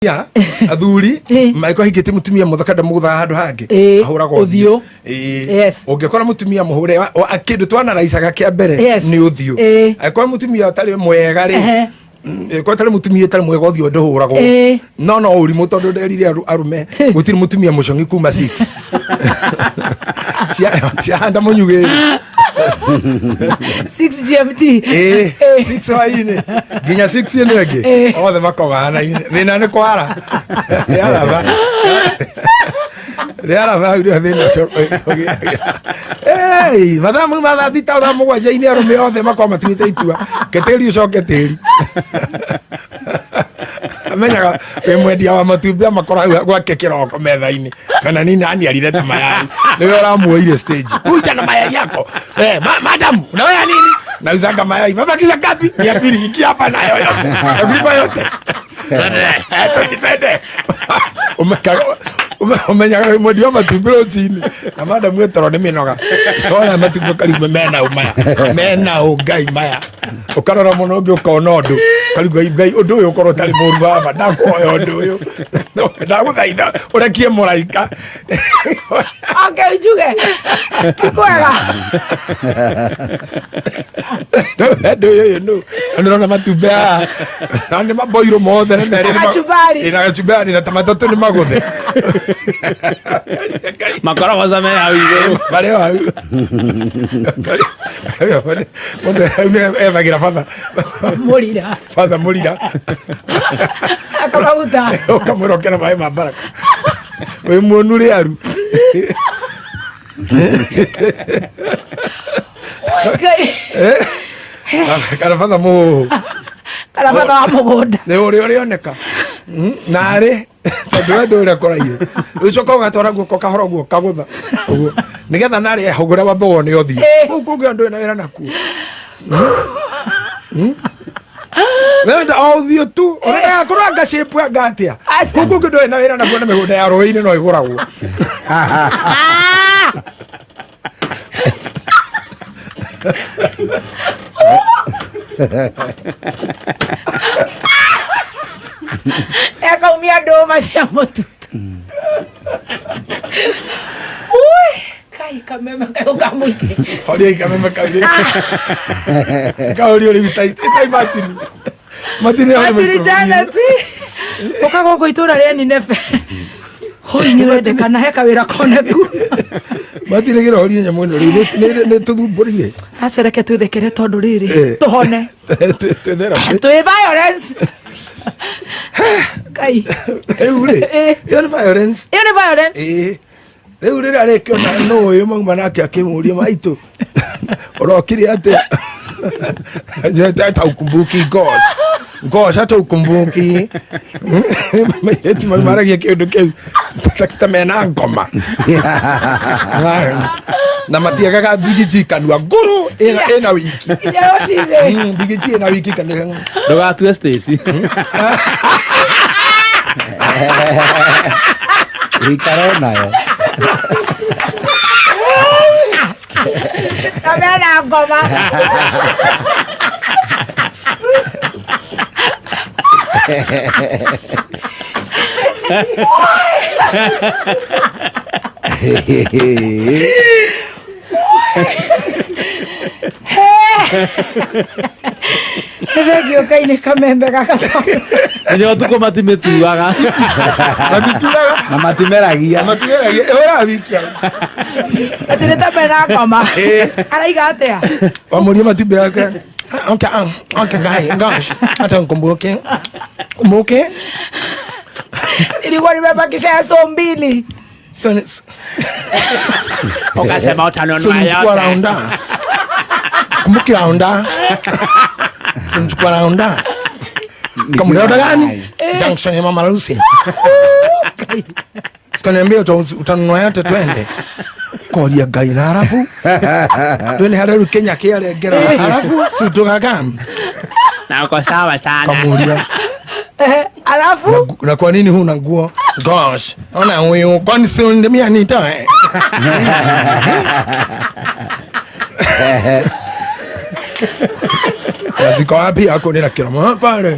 Atumia athuri mangĩkorwo ahikĩtie mũtumia mũthaka ndamũgũthaga handũ hangĩ, ahũraga ũthiũ. Ĩĩ. Yes. Ũngĩkora mũtumia mũhũre kĩndũ twanaraicaga kĩa mbere nĩ ũthiũ. Angĩkorwo mũtumia ũtarĩ mwega rĩ, angĩkorwo ũtarĩ mũtumia ũtarĩ mwega ũthiũ ndũhũragwo. No no ũrimũ tondũ nderire arũme gũtirĩ mũtumia mũcong'i kuma 6 ciahanda mũnyugĩri. 6 GMT. Ĩĩ, 6 hwainĩ nginya 6 ĩno ĩngĩ othe makomanaine, thĩna nĩ kwara rĩaratha rĩaratha hau nĩho thĩna ũcio ũgĩaga. Ei, mathaa mau ma thaa thita thaa mũgwanja-inĩ arũme othe makorwo matuĩte itua ke tĩri ũcoke tĩri amenyaga wĩ mwendia wa matumbĩ amakora hau gwake kĩroko metha-inĩ kana ni nani alileta mayai, niwe ũramuoire stage kuja na mayai yako. Eh, madam unawea nini? Nauzanga mayai, mabakisha ngapi? 200. Ingia hapa nayo yote, nakulipa yote. Twende twende. Umenyaga wĩ mwendia wa matumbĩ rũcinĩ na madam etoro nĩ mĩnoga, ona matumbĩ karibu mena ũ maya mena ũ ngai maya, ũkarora mũno ũngĩ ũkona ũndũ karibu ngai ngai ũndũ ũyũ ũkorwo ũtarĩ mũru, baba ndakuoya ũndũ ũyũ, ndagũthaitha ũrekie mũraika. Okay, njuge ti kwega. Ũndũ ũyũ ũyũ nũ na nĩũrona matumbĩ haha na nĩ maboirũ mothe na merĩ nĩ Kachumbari. Ĩ, na gachumbari na ta matatũ nĩ magũthe. Makorogoca me hau igũrũ. Marĩ o hau. Mũndũ hau nĩ ethagĩra batha. Mũrira. Batha mũrira. Akamaguta. Ũkamwĩra ũke na maĩ ma baraka wĩ muonu rĩaru. Ngai. Kana batha mũhũhũ. Kana batha wa mũgũnda. Nĩ ũrĩa ũrĩoneka narĩ tondũ we ndũrĩa kũraihu, ũcoka ũgatwara guoko kahora ũguo kagũtha ũguo nĩgetha narĩ ehũgũra wambe wone ũthiũ. Kũu kũngĩ andũ na wĩra nakuo. Wenda o ũthiũ tu ũrendaga kũranga shape anga atĩa? Aca. Kũu kũngĩ ndũrĩ na wĩra nakuo na mĩgũnda ya rũĩ-inĩ no ĩgũragwo. Ekaumia ndũma cia mũtutu. Ui, kai kameme kayo kamũingĩ. Horia ikameme kau kaũrio rĩu tai Martin Martin. Atiri Janet, ũka gũkũ itũra rĩa Nineve hoi nĩ wendekana he kawĩra koneku. Martin gĩra horia nyamũ ĩno rĩu nĩ tũthumbũrire. Acereke twĩthekere tondũ rĩrĩ tũhone. Twĩ therapy. Twĩ violence kai. Rĩu rĩ ĩyo nĩ violence. Ĩyo nĩ violence. Ĩĩ, rĩu rĩrĩa arĩkĩona nũ ũyũ mauma nake akĩmũria maitũ ũrokire atĩa? Hata ukumbuki gosh gosh, hata ukumbuki. Mairĩtu mau maragia kĩũndũ kĩu ta mena ngoma na matiagaga mbigiji kanua ngũrũ ĩna wiki. Nginya rũcinĩ. Mbigiji ĩna wiki kanua. Ndũgatue Stacy. Ikara nayo. Na mena ngoma. Nĩ thengio Ngai nĩ kamembe gaka tondũ Nginya ũtukũ matimĩtuaga. Matituaga. Na matimeragia. Matigeragia ĩhũraga wiki hau. Atĩ nĩ ta mena ngoma. Araiga atĩa? Wamuria matumbĩ yake. Okay, okay, guy, gosh, hata nkumbuke kumbuke. Ilikuwa nimebakisha ya so mbili. So, Ukasema utanunua so nichukua yote. raunda kumbuki raunda so nichukua raunda kamuleoda gani junction ya mama Lucy, sikaniambia utanunua yote, twende koria Ngai na harafu twende harĩa rĩu Kenya kĩarengera harafu si tũgagam. Na uko sawa sana. Kamuria. Alafu na kwa nini huna nguo? Gosh, ona huyu, kwani si ndimia nitoe? Na ziko wapi akunĩra kĩromo pale.